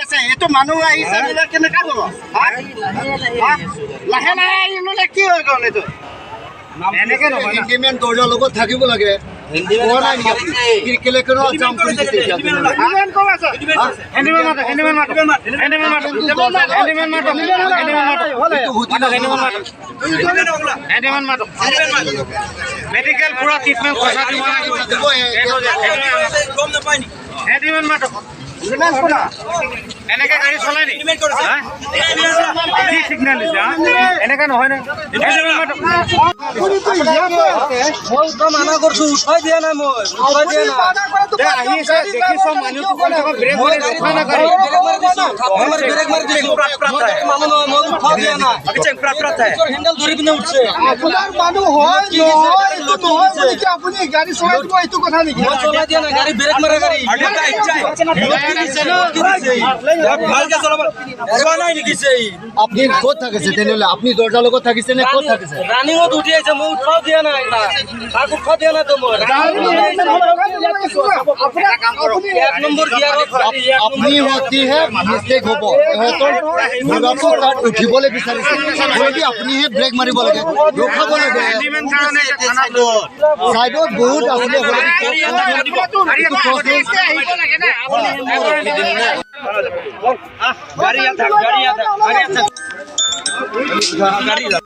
আছে। এইটো মানুহ আহিছে বোলে, কেনেকা হ'ব, হা? হা? লাহে লাহে আহিলে কি হৈ গ'ল এইটো? এনেকে নহয় না। হেণ্ডিমেন দৰ্জাৰ লগত থাকিব লাগে। কোৱা নাই নেকি আপুনি? কেলে কেনে জাম কৰি দিছে এতিয়া তেনেহ'লে? হেণ্ডিমেন ক'ত আছে? হেণ্ডিমেন মাতক, হেণ্ডিমেন মাতক, হেণ্ডিমেন মাতক, হেণ্ডিমেন মাতক, হেণ্ডিমেন মাতক। এইটো সুধি মাতক, হেণ্ডিমেন মাতক, হেণ্ডিমেন মাতক। মেডিকেল পুৰা ট্ৰিটমেণ্ট, পইচা দিব লাগিব। দিব। গম নাপায় নেকি? হেণ্ডিমেন মাতক। এনেকে গাড়ী চলাই নি, হা? কি চিগনেল দিছে, হা? এনেকে নহয় নে? হেণ্ডিমেন মাতক। আপুনিতো ইয়াতে আছে। মই উঠা মানা কৰিছো, উঠাই দিয়া নাই, মই উঠাই দিয়া নাই। দে, আহিছে, দেখিছ মানুহটো গৈ থকা, ব্ৰেক মাৰি ৰখা না গাড়ী। ব্ৰেক মাৰি দিছো, থাপ্পৰ মাৰি ব্ৰেক মাৰি দিছো। মই তাত মানুহ নহয়, মই উঠাও দিয়া নাই। পিছৰ হেণ্ডেল ধৰি পিনে উঠছে। আপোনাৰ মানুহ হয় নহয়, এইটো নহয় বুলি কি আপুনি গাড়ী চলাই দিব, এইটো কথা নেকি? মই চলাই দিয়া নাই গাড়ী, ব্ৰেক মাৰা গাড়ী। ভালকে চলাব চোৱা নাই নেকি? আপুনি ক'ত থাকিছে তেনেহ'লে? আপুনি দৰ্জাৰ লগত থাকিছে নে ক'ত থাকিছে? ৰানিঙত উঠি আহিছে, মই উঠাও দিয়া নাই তাক। তাক উঠাও দিয়া নাই তো মই। এক নম্বৰ গিয়াৰত গাড়ী, এক আপুনি হতিহে মিষ্টেক হ'ব। ইহঁতৰ ঘোঁৰাটো তাত উঠিবলৈ বিচাৰিছে যদি আপুনিহে ব্ৰেক মাৰিব লাগে, ৰখাব লাগে। হেণ্ডিমেন কাৰণে এতিয়া থানাত চাইডত বহুত আছিলে হ'লে। আহিব লাগে না। গাড়ী ইয়াত থাক, গাড়ী ইয়াত থাক, গাড়ী ইয়াত থাক। গাড়ী।